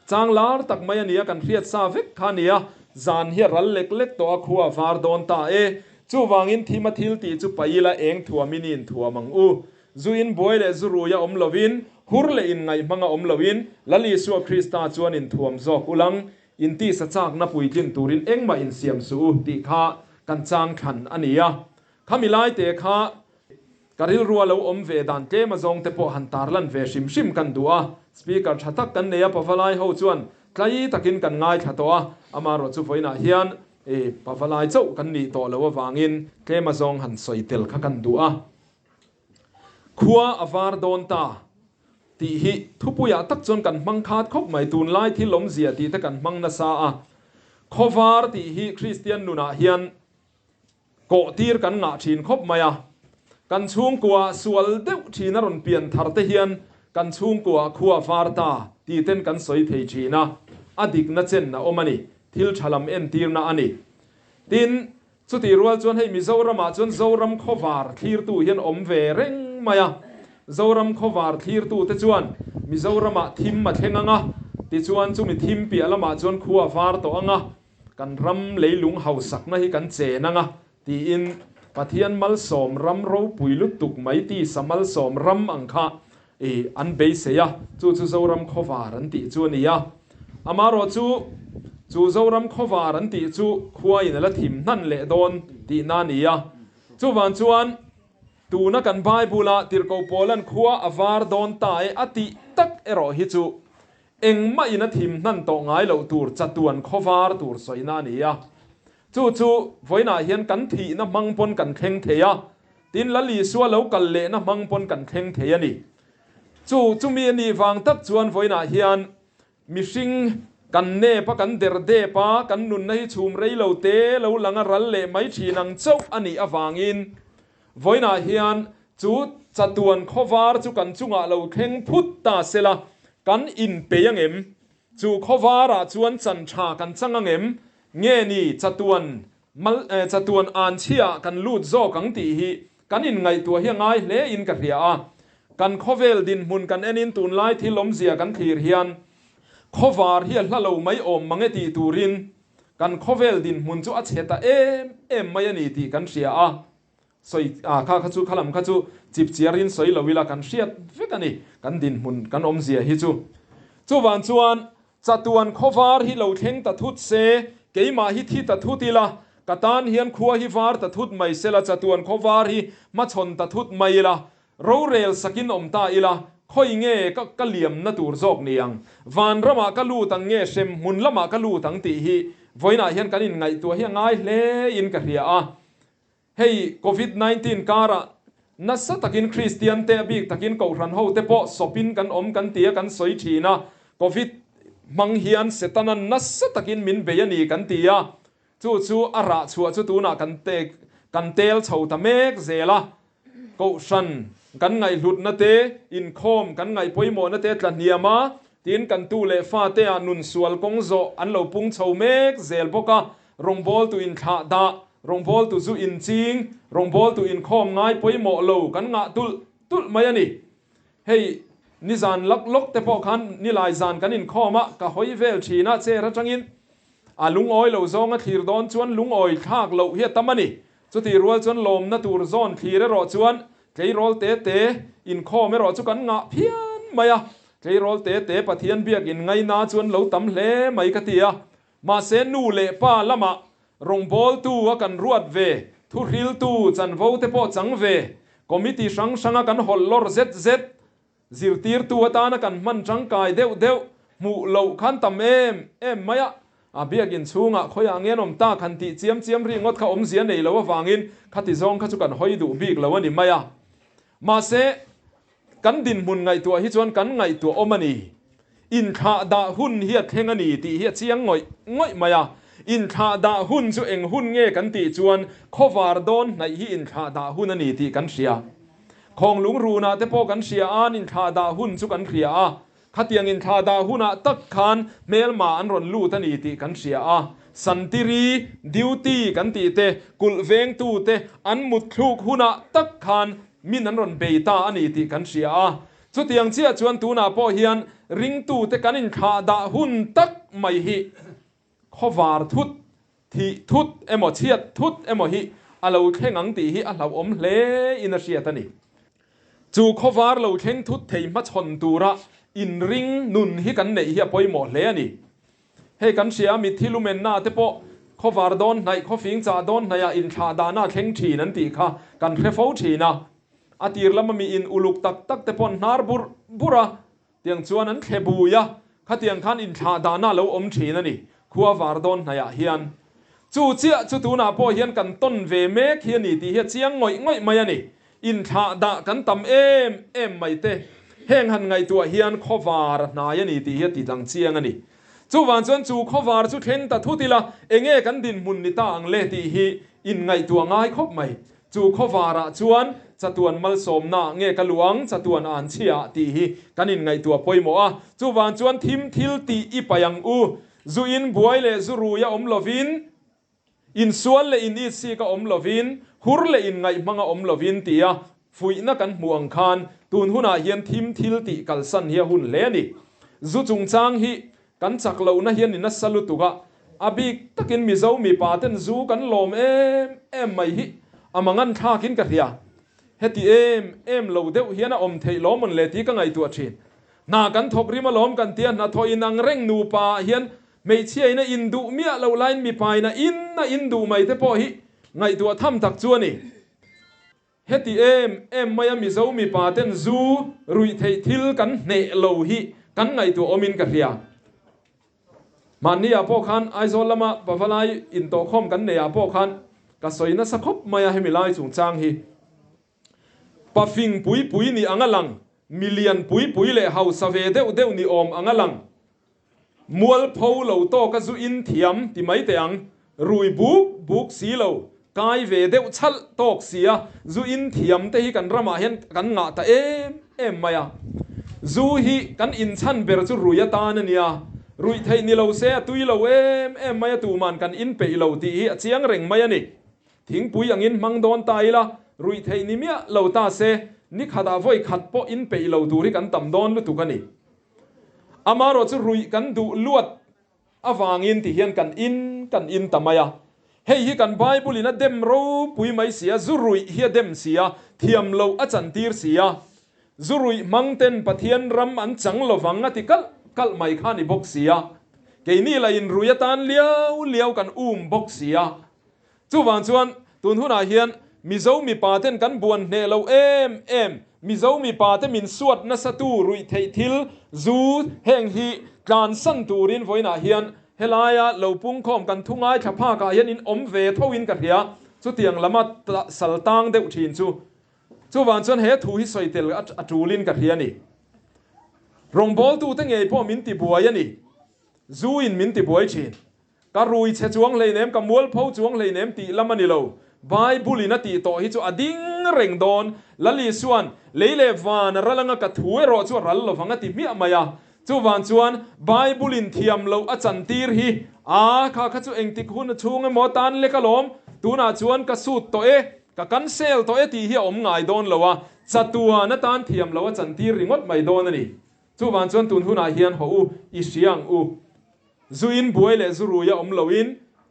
Chang lar tak mai a nia kan hriat sa vek kha a nia, zan hi a ral lek lek tawh a khua a var dawn ta e. Chuvangin thima thil tih chu paila eng thuamin i inthuam ang u. Zu in buai leh zu rui a awm loin, hur leh in ngaih hmang a awm loin, Lal Isua Krista chuan in thuam zawk ulang, in tisa chakna puitlin turin engmah in siam suh u tih kha kan chang thlan a ni a. Khami laite kha Ka rilrua lo awm ve dan tlem a zawng te pawh han tarlan ve hrim hrim kan duh a, Speaker tha tak kan nei a, Pavalai ho chuan tlai takin kan ngaithla tawh a, amaherawh chu vawiinah hian e Pavalai chauh kan nih tawh loh avangin tlem a zawng han sawi tel kha kan duh a. Khua a var dawn ta tih hi thupuiah tak chuan kan hmang khat khawp mai, tunlai thil awmzia tih te kan hmang nasa a, khawvar tih hi Kristian nunah hian Kawh tir kan ngah thin khawp mai a, kan chhungkua sual deuh thin a rawn pian thar te hian kan chhungkua khua var ta ti ten kan sawi thei thin a, a dikna chen a awm a ni, thil tha lam entirna a ni. Tin, chutih rual chuan hei Mizoramah chuan Zoram khawvar thlirtu hian awm ve reng mai a, Zoram khawvar thlirtu te chuan Mizoramah thim a thleng ang a, tichuan chumi thim piah lamah chuan khua var tawh ang a, Kan ram leilung hausakna hi kan chen ang a, tiin Pathian malsawm ram ropui lutuk mai tisa malsawm ram ang kha i an beisei a, chu chu Zoram khawvar an tih chu a ni a. Amaherawh chu, chu Zoram khawvar an tih chu khuain a la thim hnan leh dawn tihna a ni a. Chuvang chuan tuna kan Bible-a Tirhkoh Paula'n khua a var dawn ta e a tih tak erawh hi chu Engmah in a thim hnan tawh ngai loh tur chatuan khawvar tur sawina a ni a. Chu chu vawiinah hian kan thihna hmang pawn kan thleng thei a, tin Lal Isua lo kal lehna hmang pawn kan thleng thei a ni. Chu chumi a nih vang tak chuan vawiinah hian mihring kan nep a, kan der dep a, kan nunna hi chhum rei lo te lo lang a ral leh mai thin ang chauh a nih avangin Vawiinah hian chu chatuan khawvar chu kan chungah lo thleng phut ta sela, kan inpei angem? Chu khawvarah chuan chan tha kan chang angem? Nge ni chatuan mal chatuan anchhiaah kan lut zawk ang tih hi kan inngaihtuah hi a ngai hle in ka hria a. Kan khawvel dinhmun kan enin tunlai thil awmzia kan thlir hian khawvar hi a hla lo mai awm mang e tih turin Kan khawvel dinhmun chu a chhe ta em em mai a ni tih kan hria a, sawi a kha kha chu khalam kha chu chip chiarin sawi lo ila kan hriat vek a ni, kan dinhmun kan awmzia hi chu. Chuvang chuan chatuan khawvar hi lo thleng ta thut se, keimah hi thi ta thut ila, ka tan hian khua hi var ta thut mai sela chatuan khawvar hi hmachhawn ta thut mai ila, Rorel sakin awm ta ila, khawi nge ka ka liamna tur zawk ni ang? Van ramah ka lut ang nge hrem hmun lamah ka lut ang tih hi vawiinah hian kan inngaihtuah hi a ngai hle in ka hria a. Hei Covid 19 karah nasa takin Kristian te a bik takin Kohhran ho te pawh sawpin kan awm kan ti a kan sawi thin a, Covid hmang hian Setana'n nasa takin min bei a ni kan ti a, chu chu a rah chhuah chu tunah kan tek kan tel chho ta mek zel a. Kohhran kan ngaihhlutna te, inkhawm kan ngaihpawimawhna te tla hniam a, tin kan tu leh fate ah nun sual kawng zawh an lo pung chho mek zel bawk a, rawngbawltu inthlah dah, rawngbawltu zu inching, rawngbawltu inkhawm ngai pawimawh lo kan ngah tulh tulh mai a ni. Hei, nizan lak lawk te pawh khan nilai zan kan inkhawm a, ka hawi vel thin a, chair atangin a lungawi lo zawnga thlir dawn chuan lungawi thlak loh hi a tam a ni. Chutih rual chuan lawmna tur zawn thlir erawh chuan tleirawl te te inkhawm erawh chu kan ngah phian mai a, tleirawl te te Pathian biak inngaina chuan lo tam hle mai ka ti a. Mahse nu leh pa lamah rawngbawltu a kan ruat ve, thuhriltu chanvo te pawh chang ve, committee hrang hranga kan hawlh lawr zet zet, Zirtirtu atana kan hman tangkai deuh deuh hmuh loh khan tam em em mai a, a biakinn chhungah khawiah nge an awm tak han tih chiam chiam ringawt kha awmzia nei lo avangin khati zawng kha chu kan hawi duh bik lo a ni mai a. Mahse, kan dinhmun ngaihtuah hi chuan kan ngaihtuah awm a ni. Inthlah dah hun hi a thleng a ni tih hi a chiang ngawih ngawih mai a. Inthlah dah hun chu eng hun nge kan tih chuan khawvar dawn hnaih hi inthlah dah hun a ni tih kan hria. Khawng lungrunah te pawh kan hria a, an inthlah dah hun chu kan hria a. Khatiang inthlah dah hunah tak khan hmelma an rawn lut a ni tih kan hria a. Santiri, duty, kan tih te, kulh vengtu te an mutthluk hunah tak khan min an rawn bei ta a ni tih kan hria a. Chutiang chiah chuan tunah pawh hian ringtute kan inthlah dah hun tak mai hi khawvar thut, thih thut emaw chhiat thut emaw hi a lo thleng ang tih hi a hlauhawm hle in a hriat a ni. Chu khawvar lo thleng thut thei hmachhawn tura inring nun hi kan neih hi a pawimawh hle a ni. Hei kan hria a, mitthi lumenna te pawh khawvar dawn hnaih, khawfing chah dawn hnaihah inthlah dahna a thleng thin an tih kha kan hre fo thin a. A tir lama mi in uluk tak tak te pawh an hnar bur bur a, tiang chuan an thle bui a, khatiang khan inthlah dahna a lo awm thin a ni, khua var dawn hnaiah hian. Chu chiah chu tunah pawh hian kan tawn ve mek hi a ni tih hi a chiang ngawih ngawih mai a ni. Inthlah dah kan tam em em mai te, heng han ngaihtuah hian khawvar a hnai a ni tih hi a ti tlang chiang a ni. Chuvang chuan chu khawvar chu thleng ta thut ila, enge kan dinhmun ni ta ang le tih hi inngaihtuah ngai khawp mai. Chu khawvarah chuan chatuan malsawmna nge ka luh ang, chatuan an chhia tih hi kan inngaihtuah pawimawh a. Chuvang chuan thim thil tih i paih ang u. Zu in buai leh zu rui a awm lovin, insual leh in itsik a awm lovin, hur leh inngaih hmang a awm lovin tia fuihna kan hmuh ang khan tun hunah hian thim thil tih kalsan hi a hun hle a ni. Zu chungchang hi kan chak lohna hian i nasa lutuk a, a bik takin Mizo mipa ten zu kan lawm em em mai hi a mangan thlakin ka hria. Heti em em lo deuh hian a awm theih lawm le tih ka ngaihtuah thin. Hna kan thawk rim alawm kan tia hnathawh in ang reng nupa ah hian hmeichhia in a in duh miah loh laiin mipa in a in a in duh mai te pawh hi ngaihtuah tham tak chu a ni. Heti em em maia Mizo mipa ten zu ruih theih thil kan hneh lo hi kan ngaihtuah awmin ka hria. Mahni ah pawh khan Aizawl lama Pavalai intawhkhawm kan neih ah pawh khan ka sawi nasa khawp mai a hemi lai chungchang hi. Pafing pui pui ni ang a lang, milian pui pui leh hausa ve deuh deuh ni awm ang a lang. Mualpho lo tawk a zu in thiam ti mai teh ang, rui buk buk si lo, kai ve deuh chhalh tawk sia zu in thiam te hi kan ramah hian kan ngah ta em em mai a. Zu hi kan inchhan ber chu rui atan a nia, ruih theih ni lo se a tui lo em em mai a tuman kan in peih lo tih hi a chiang reng mai a ni. Thingpui angin hmang dawn ta ila, ruih theih ni miah lo ta se, ni khatah vawi khat pawh in peih lo tur hi kan tam dawn lutuk a ni. Amarawh chu ruih kan duh luat avangin ti hian kan in kan in ta mai a. Hei hi kan Bible in a dem ropui mai si a, zu ruih hi a dem si a, thiam loh a chantir si a. Zu ruih hmang ten Pathian ram an chang lovang a ti kalh kalh mai kha ni bawk si a. Keini lah in ruih atan liau liau kan um bawk si a. Chuvang chuan tun hunah hian Mizo mipa ten kan buan hneh lo em em, Mizo mipa te min suat nasa tu ruih theih thil, zu, heng hi tlansan turin vawiinah hian helaia lo pungkhawm kan thu ngaithla phakah hian in awm ve tho in ka hria, chutiang lama sal tang deuh thin chu. Chuvang chuan he thu hi sawi tel a tulin ka hria a ni. Rawngbawltute ngei pawh min tibuai a ni. Zu in min tibuai thin. Ka rui chhe chuang hleinem, ka mualpho chuang hleinem tih lam a ni lo. Bible in a tih tawh hi chu a ding reng dawn. Lal Isua'n, Lei leh van a ral anga ka thu erawh chu a ral lovang a ti hmiah mai a. Chuvang chuan Bible in thiam loh a chantir hi, A, kha kha chu engtik hun a chhung emaw tan lek alawm, tunah chuan ka sut tawh e, ka cancel tawh e tih hi a awm ngai dawn lo a, chatuan atan thiam loh a chantir ringawt mai dawn a ni. Chuvang chuan tun hunah hian haw u, i hria ang u. Zu in buai leh zu rui a awm loin,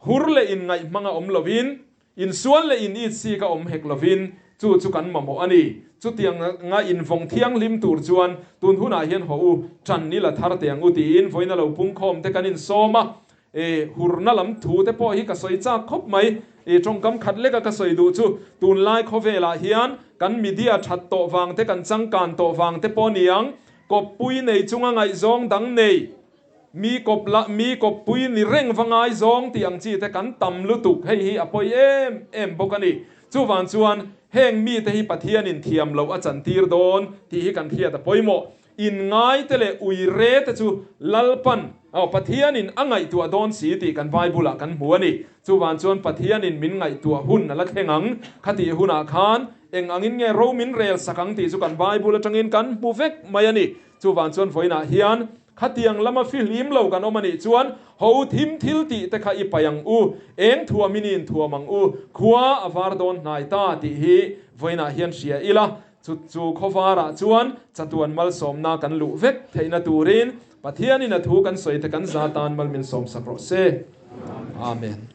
hur leh in ngaih hmang a awm loin, insual leh in itsik a awm hek lovin, chu chu kan mamawh a ni. Chutiang anga invawng thianghlim tur chuan tun hunah hian haw u, ṭan i la thar teh ang u tiin vawiin a lo pungkhawm te kan insawm a. E, hurna lam thu te pawh hi ka sawi chak khawp mai. E, tawngkam khat leka ka sawi duh chu tunlai khawvelah hian kan media that tawh vang te, kan changkan tawh vang te pawh niang, kawppui nei chunga ngaihzawng dang nei, Mi kawp lah mi kawppui ni reng va ngaizawng tih ang chi te kan tam lutuk, hei hi a pawi em em bawk a ni. Chuvang chuan heng mite hi Pathianin thiam loh a chantir dawn tih hi kan hriat a pawimawh. Inngai te leh uire te chu Lalpan, aw, Pathianin a ngaihtuah dawn si tih kan Bible ah kan hmu a ni. Chuvang chuan Pathianin min ngaihtuah hun a la thleng ang. Khatih hunah khan eng angin nge ro min rel sak ang tih chu kan Bible atangin kan hmu vek mai a ni. Chuvang chuan vawiinah hian Khatiang lama fihlim lo kan awm a nih chuan ho thim thil tih te kha i paih ang u, eng thuam in i inthuam ang u, khua a var dawn hnai ta tih hi vawiinah hian hria ila, chu chu khawvarah chuan chatuan malsawmna kan luh vek theihna turin Pathianin a thu kan sawi te kan za tan mal min sawmsak rawh se. Amen.